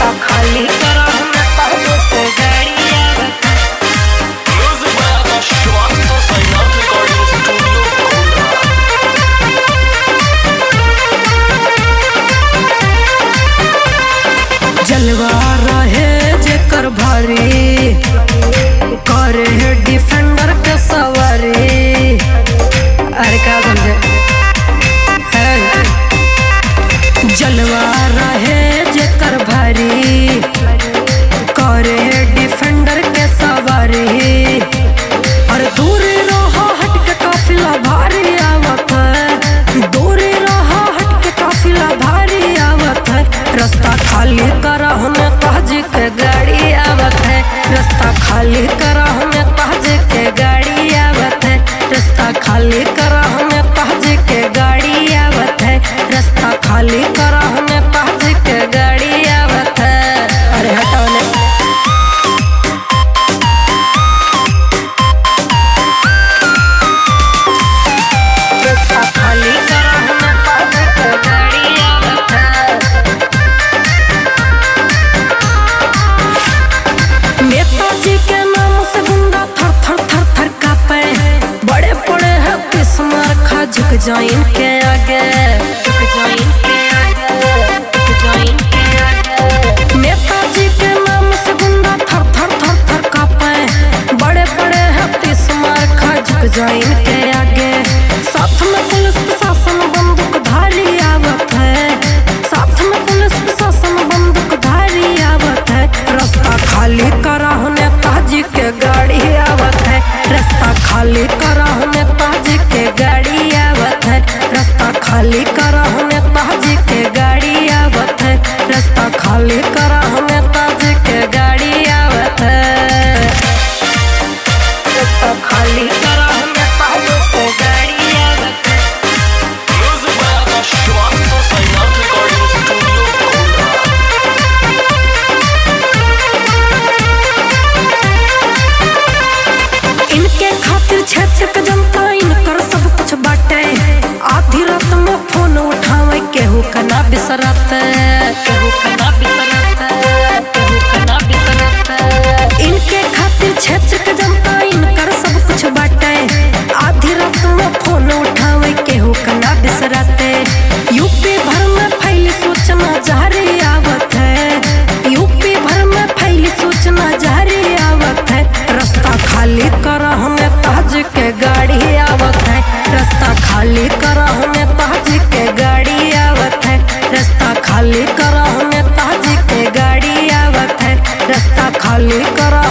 रास्ता खाली करा नेताज के गाड़ी आवत है। Music by Akash Srivastava, Sainath Recording Studio, Kundra. जलवा रहे जेकर भारी, करे है डिफेंडर के सवारी। अरे का समझे है, जलवा रहे जेकर भारी, करे है डिफेंडर के सवारी। और दूर रहा हट के काफिला भारी आवत है, दूर रहा हट के काफिला भारी आवत है। रास्ता खाली करा नेताज के गाड़ी आवत है, रास्ता खाली करा नेताज के गाड़ी आवत है, रास्ता खाली करा नेताज के गाड़ी आवत है, रास्ता खाली करा नेताज के गाड़ी आवत है। अरे हटाओ ने। रास्ता खाली करा नेताज के गाड़ी आवत है। नेताजी के नाम से गुंडा थर थर थर थर कांपे, बड़े बड़े है किस्मार खा झुक जाइन के आगे, झुक जाइन के आगे, झुक जाइन के आगे। नेताजी के नाम से गुंडा थर थर थर थर कांपे, बड़े बड़े है किस्मार खा झुक जाइन के आगे। साथ में पुलिस प्रशासन बंदूकधारी आवत है, साथ में पुलिस प्रशासन बंदूकधारी आवत है। रास्ता खाली करा नेताजी के गाड़ी आवत है, रास्ता खाली करा नेताजी के गाड़ी आवत है, रास्ता खाली करा नेताजी के गाड़ी आवत है, रास्ता खाली करा नेताजी के गाड़ी आवत है। रास्ता खाली करा नेताजी के गाड़ी आवत है। Music by Akash Srivastava, Sainath Recording Studio, Kundra. इनके खातिर क्षेत्र के जनता इनकर सब कुछ बाटे, आधी रात में फोन उठावे केहू कना बिसराते, केहू कना बिसराते, केहू कना बिसराते। इनके खातिर क्षेत्र के जनता इनकर सब कुछ बाटे, आधी रात में फोन उठावे केहू कना बिसराते। यूपी भर में फैली सूचना जारी आवत है, यूपी भर में फैली सूचना जारी आवत है। रास्ता खाली करा नेताज के गाड़ी आवत है, रास्ता खाली करा नेताज के गाड़ी आवत है, रास्ता खाली करा नेताज के गाड़ी आवत है, रास्ता खाली करा।